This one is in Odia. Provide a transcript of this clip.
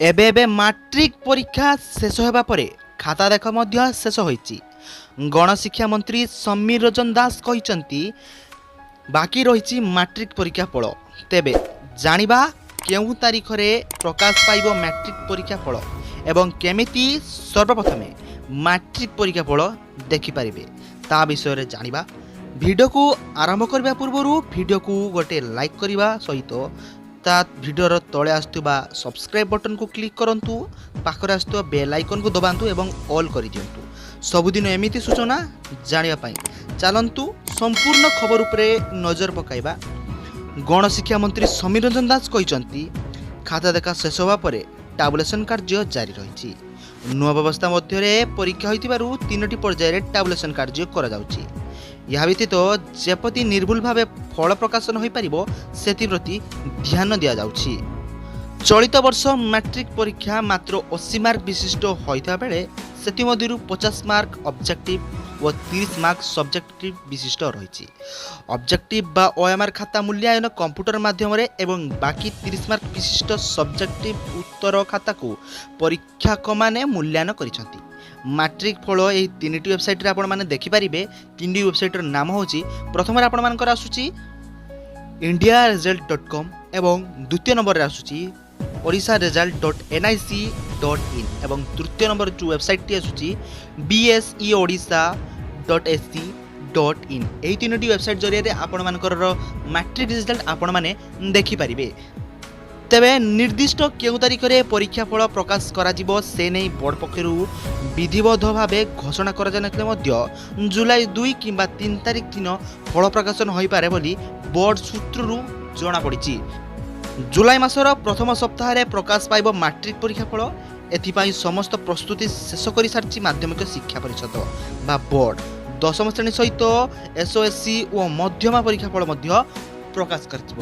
ଏବେ ଏବେ ମାଟ୍ରିକ ପରୀକ୍ଷା ଶେଷ ହେବା ପରେ ଖାତା ଦେଖା ମଧ୍ୟ ଶେଷ ହୋଇଛି। ଗଣଶିକ୍ଷା ମନ୍ତ୍ରୀ ସମୀର ରଞ୍ଜନ ଦାଶ କହିଛନ୍ତି, ବାକି ରହିଛି ମାଟ୍ରିକ ପରୀକ୍ଷା ଫଳ। ତେବେ ଜାଣିବା କେଉଁ ତାରିଖରେ ପ୍ରକାଶ ପାଇବ ମାଟ୍ରିକ ପରୀକ୍ଷା ଫଳ ଏବଂ କେମିତି ସର୍ବପ୍ରଥମେ ମାଟ୍ରିକ ପରୀକ୍ଷା ଫଳ ଦେଖିପାରିବେ, ତା ବିଷୟରେ ଜାଣିବା। ଭିଡ଼ିଓକୁ ଆରମ୍ଭ କରିବା ପୂର୍ବରୁ ଭିଡ଼ିଓକୁ ଗୋଟେ ଲାଇକ୍ କରିବା ସହିତ ତା ଭିଡ଼ିଓର ତଳେ ଆସୁଥିବା ସବସ୍କ୍ରାଇବ୍ ବଟନ୍କୁ କ୍ଲିକ୍ କରନ୍ତୁ, ପାଖରେ ଆସୁଥିବା ବେଲ୍ ଆଇକନ୍କୁ ଦବାନ୍ତୁ ଏବଂ ଅଲ୍ କରିଦିଅନ୍ତୁ ସବୁଦିନ ଏମିତି ସୂଚନା ଜାଣିବା ପାଇଁ। ଚାଲନ୍ତୁ ସମ୍ପୂର୍ଣ୍ଣ ଖବର ଉପରେ ନଜର ପକାଇବା। ଗଣଶିକ୍ଷା ମନ୍ତ୍ରୀ ସମୀର ରଞ୍ଜନ ଦାଶ କହିଛନ୍ତି, ଖାତା ଦେଖା ଶେଷ ହେବା ପରେ ଟାବୁଲେସନ୍ କାର୍ଯ୍ୟ ଜାରି ରହିଛି। ନୂଆ ବ୍ୟବସ୍ଥା ମଧ୍ୟରେ ପରୀକ୍ଷା ହୋଇଥିବାରୁ ତିନୋଟି ପର୍ଯ୍ୟାୟରେ ଟାବୁଲେସନ୍ କାର୍ଯ୍ୟ କରାଯାଉଛି। ଏହା ବ୍ୟତୀତ ଯେପରି ନିର୍ଭୁଲ ଭାବେ ଫଳ ପ୍ରକାଶନ ହୋଇପାରିବ, ସେଥିପ୍ରତି ଧ୍ୟାନ ଦିଆଯାଉଛି। ଚଳିତ ବର୍ଷ ମାଟ୍ରିକ ପରୀକ୍ଷା ମାତ୍ର 80 ମାର୍କ ବିଶିଷ୍ଟ ହୋଇଥିବା ବେଳେ ସେଥିମଧ୍ୟରୁ 50 ମାର୍କ ଅବଜେକ୍ଟିଭ ଓ 30 ମାର୍କ ସବଜେକ୍ଟିଭ ବିଶିଷ୍ଟ ରହିଛି। ଅବଜେକ୍ଟିଭ ବା ଓଏମ୍ଆର୍ ଖାତା ମୂଲ୍ୟାୟନ କମ୍ପ୍ୟୁଟର ମାଧ୍ୟମରେ ଏବଂ ବାକି 30 ମାର୍କ ବିଶିଷ୍ଟ ସବଜେକ୍ଟିଭ ଉତ୍ତର ଖାତାକୁ ପରୀକ୍ଷକମାନେ ମୂଲ୍ୟାୟନ କରିଛନ୍ତି। ମାଟ୍ରିକ ଫଳ ଏହି ତିନିଟି ୱେବସାଇଟ୍ରେ ଆପଣମାନେ ଦେଖିପାରିବେ। ତିନିଟି ୱେବସାଇଟ୍ର ନାମ ହେଉଛି, ପ୍ରଥମରେ ଆପଣମାନଙ୍କର ଆସୁଛି indiaresult.com ଏବଂ ଦ୍ୱିତୀୟ ନମ୍ବରରେ ଆସୁଛି odisharesult.nic.in ଏବଂ ତୃତୀୟ ନମ୍ବର ଯେଉଁ ୱେବସାଇଟ୍ଟି ଆସୁଛି bseodisha.ac.in। ଏହି ତିନୋଟି ୱେବସାଇଟ୍ ଜରିଆରେ ଆପଣମାନଙ୍କର ମାଟ୍ରିକ ରେଜଲ୍ଟ ଆପଣମାନେ ଦେଖିପାରିବେ। ତେବେ ନିର୍ଦ୍ଦିଷ୍ଟ କେଉଁ ତାରିଖରେ ପରୀକ୍ଷା ଫଳ ପ୍ରକାଶ କରାଯିବ, ସେ ନେଇ ବୋର୍ଡ଼ ପକ୍ଷରୁ ବିଧିବଦ୍ଧ ଭାବେ ଘୋଷଣା କରାଯାଇନଥିଲେ ମଧ୍ୟ ଜୁଲାଇ 2 କିମ୍ବା 3 ତାରିଖ ଦିନ ଫଳ ପ୍ରକାଶନ ହୋଇପାରେ ବୋଲି ବୋର୍ଡ଼ ସୂତ୍ରରୁ ଜଣାପଡ଼ିଛି। ଜୁଲାଇ ମାସର ପ୍ରଥମ ସପ୍ତାହରେ ପ୍ରକାଶ ପାଇବ ମାଟ୍ରିକ ପରୀକ୍ଷା ଫଳ। ଏଥିପାଇଁ ସମସ୍ତ ପ୍ରସ୍ତୁତି ଶେଷ କରିସାରିଛି ମାଧ୍ୟମିକ ଶିକ୍ଷା ପରିଷଦ ବା ବୋର୍ଡ଼। ଦଶମ ଶ୍ରେଣୀ ସହିତ ଏସ୍ଓଏସ୍ସି ଓ ମଧ୍ୟମା ପରୀକ୍ଷା ଫଳ ମଧ୍ୟ ପ୍ରକାଶ କରାଯିବ।